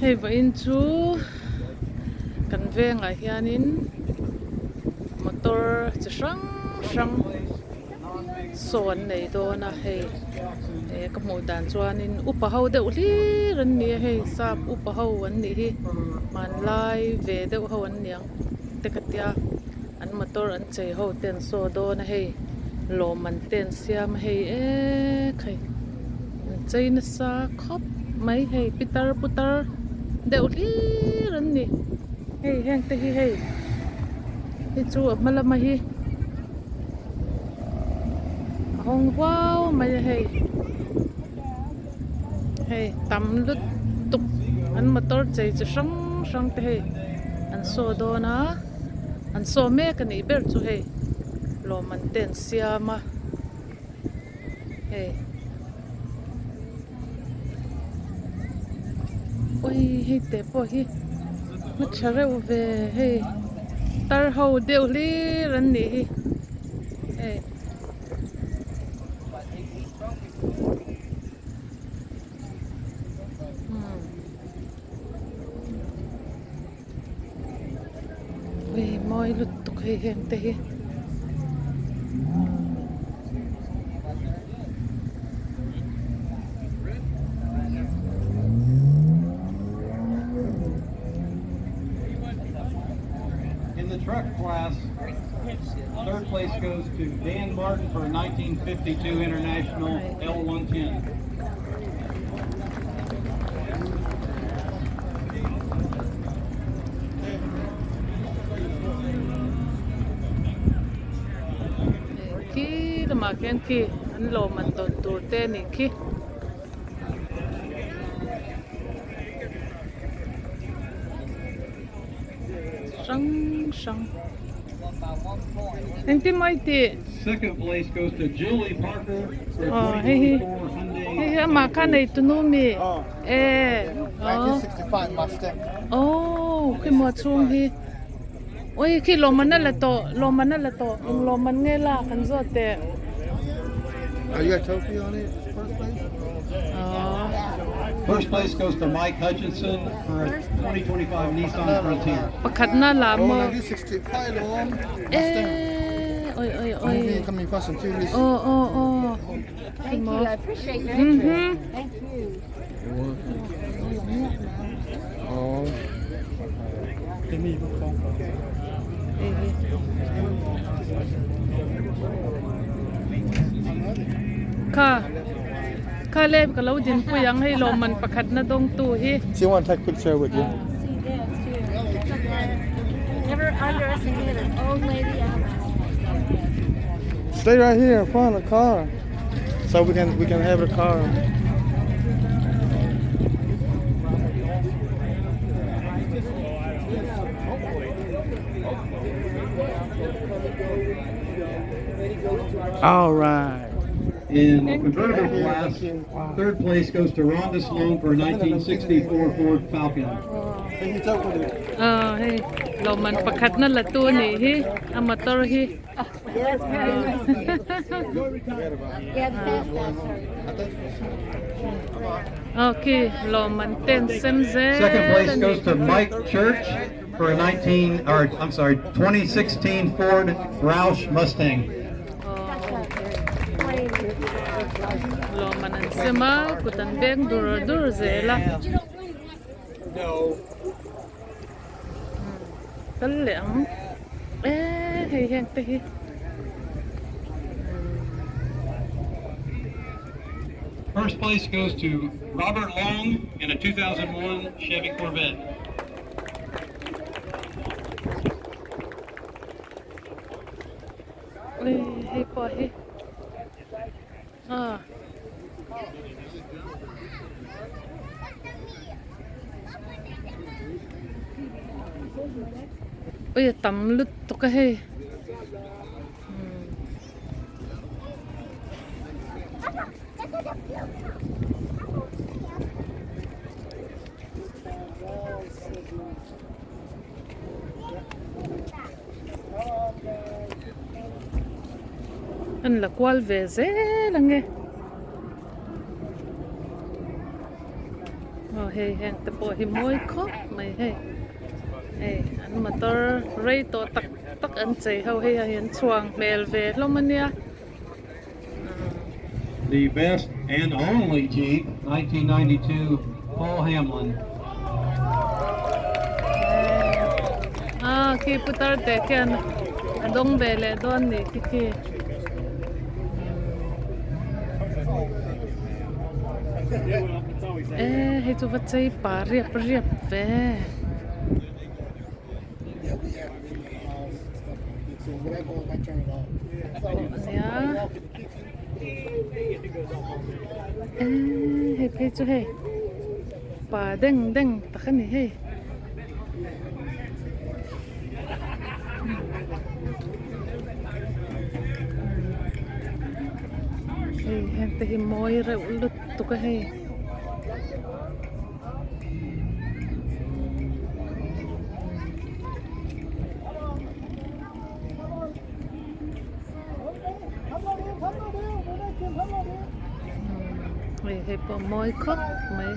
Hei vawiin chu kan vengah hianin motor chi hrang hrang saw an nei dawn a hei eh ka hmuh dan chuanin upa ho deuh hlir an ni a hei sap upa ho an nih hi hmanlai ve deuh ho an ni ang te ka tia an motor an chei ho te an saw dawn a hei lawmman te an siam a hei eek hei an chei nasa khawp mai hei pitar putar deuh hlir an ni hei heng te hi hei hei chu a hma lama hi a hawng huau mai a hei hei tam lutuk an motor chei chi hrang hrang te hei an saw dawn a an saw mek a nih ber chu hei lawmman te an siam a hei ui hei te pawh hi a tha reuh ve hei tar ho deuh hlir an nih hi hei. Ui mawi lutuk hei heng te hi. In the truck class, third place goes to Dan Martin for a 1952 International L110. Khi lamah khian khi an lawmman dawn tur te a nih khi. Hrang hrang. Engtin maw i tih? Second place goes to Julie Parker for Aw hei hi 2024 Hyundai. hei hi amah kha nei tunu mi e aw 1965 Mustang. Aw khi maw chhung hi ui khi lawmman a la tawh lawmman a la tawh eng lawmman nge la kan zawt teh. Oh, you got a trophy on it? First place? Aw. First place goes to Mike Hutchinson for a 2025 Nissan Frontier. Pakhatna la Oh, maw? 1965 lawm. Mustang. Eh, oi oi oi. Movie coming Fast and Furious. Aw aw aw. Thank you. I appreciate your Mhm. interest. Thank you. Oh. Hei hi. Kha kha le ka lo din pui ang hei lawmman pakhatna dawngtu hi. She want to take picture with you. See this too. That's okay. Never underestimate an old lady and a Stay right here in front of the car, so we can we can have the car. All right. In the convertible Thank you, class, thank you. Wow. third place goes to Rhonda Sloan for a 1964 Ford Falcon. Thank you, talk with you. Aw hei lawmman pakhatna la tu anih hi a motor hi. That's very nice of you. Yeah, the fast passer. Aw khi lawmman te an sem zel Second place a goes nih to khi. Mike Church for a 19 or I'm sorry, 2016 Ford Roush Mustang. Aw lawmman an sem a kut an beng dur dur zel a. Kal leh ang eee hei heng te hi. First place goes to Robert Long in a 2001 Chevy Corvette. Ui hei pawh hi ah. Ui a tam lutuk a hei An la kual ve zel ang e. Aw hei heng te pawh hi mawi khawp mai hei hei an motor rei tawh tak tak an chei ho hei ah hian chhuang hmel ve hlawm a nia. The best and only Jeep, 1992 Paul Hamlin. Ah, khi putar te khian a dawng ve leh dawn nih khi khi. Eh, hei chu va chei pa riap riap ve. Nia eh hei phei chu hei pa deng deng tak a ni hei. Hei heng te hi mawi reuh lutuk a hei. Hei hei pawh mawi khawp mai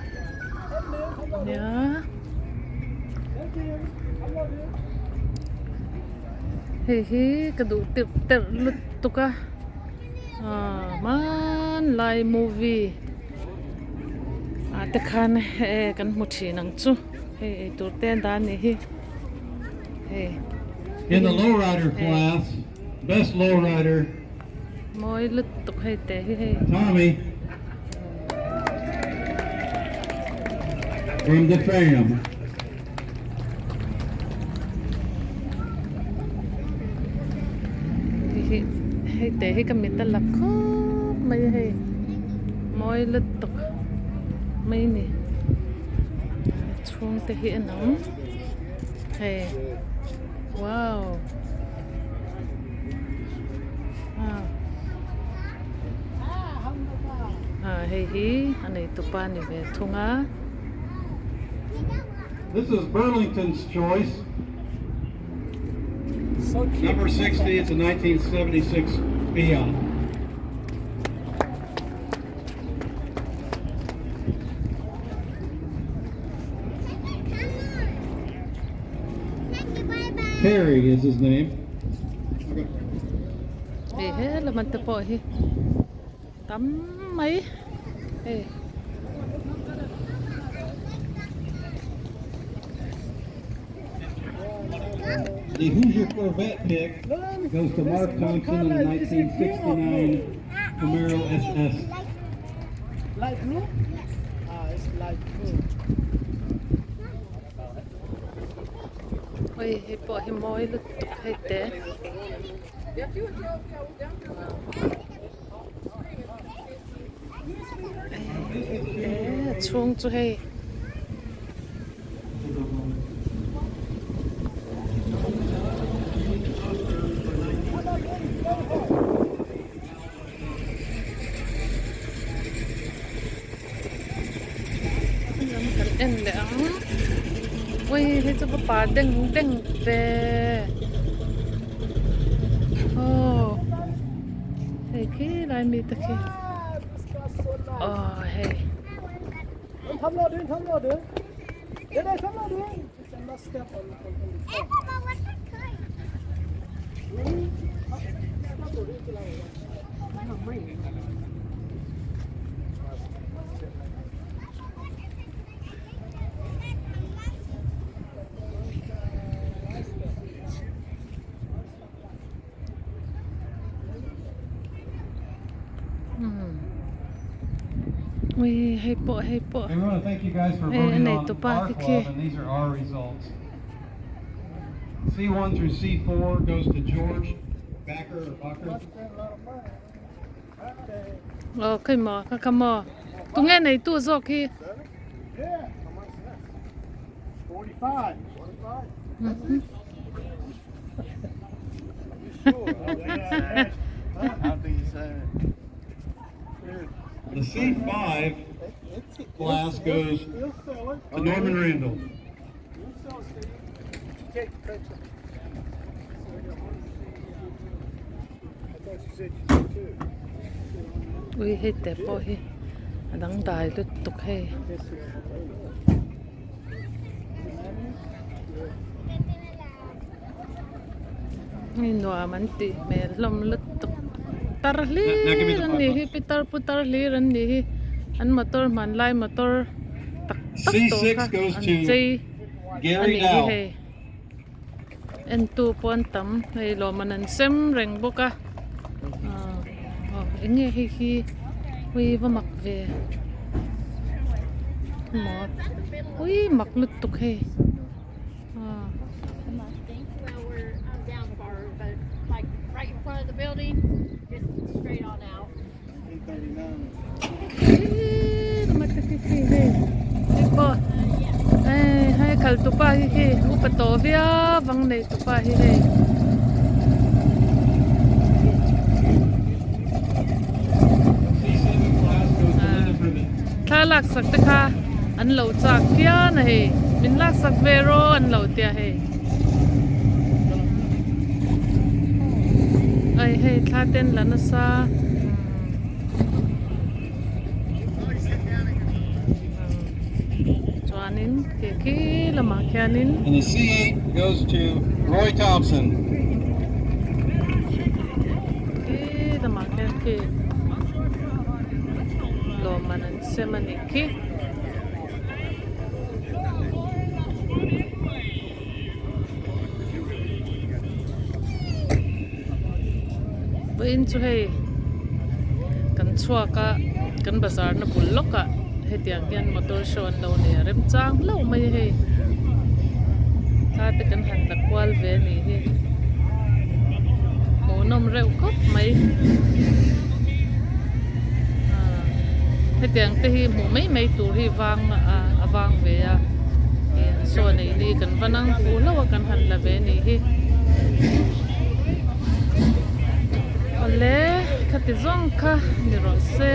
nia hei hi ka duh tirh terh lutuk a ah hmanlai movie ah te khan eh kan hmu thin ang chu hei eitur te an dah a nih hi hei. In the lowrider class, best lowrider. Mawi lutuk hei te hi hei. Tommy from the fam. Hei hei te hi ka mit a la khawp mai a hei mawi lutuk mai a ni chhung te hi a nang hei wow ah hei hi a nei tupa a ni ve thung a. This is Burlington's choice. Number 60, it's a 1976 Fiat. Terry is his name. Hei he lam te pawh hi tam mai hei. The Hoosier Corvette pick goes to Mark Thompson in the 1969 Camaro SS. Light blue? Yes. Ah, it's light blue. Oi hei pawh hi mawi lutuk hei te. Ehh a chhung chu hei. Lam kan en leh ang ui hei chu va par deng deng ve aw hei khi lai mi te khi aw hei. Ui hei pawh hei pawh We want to thank you guys for hei a voting nei on tupa our te khi. club, and these are our results. C1 through C4 goes to George Backer or Bucker. Aw khawi maw ka kha maw tunge nei tu zawk hi. The C5 class goes to Norman Randall. Ui hei te pawh hi. A dangdai lutuk hei. Hei nuam an tih hmel hlawm lutuk tar hlir an nih hi pitar putar hlir an nih hi an motor hmanlai motor tak tak tawh kha an chei a nih hi hei entu pawh an tam hei lawmman an sem reng bawk a aw eng nge hei hi ui va mak ve maw ui mak lutuk hei. Hei khal tupa hi khi upa tawh viau ang nei tupa hi hei. Thla laksak te kha an lo chak phian a hei min laksak ve rawh an lo tia hei ai hei thla te an la nasa chuanin khi khi lamah khianin And the C8 goes to Roy Thompson. Khi lamah khian khi lawmman an sem a nih khi. Vawiin chu hei kan chhuak a kan bazar na bul lawk ah hetiang hian motor show an lo nei a remchang hlauh mai a hei thla te kan han la kual ve a nih hi hmuhnawm reuh khawp mai ah hetiang te hi hmuh mai mai tur hi vang a vang ve a ih saw nei ni kan va nang fuh hlauh a kan han la ve a nih hi awle khati zawng kha ni rawh se.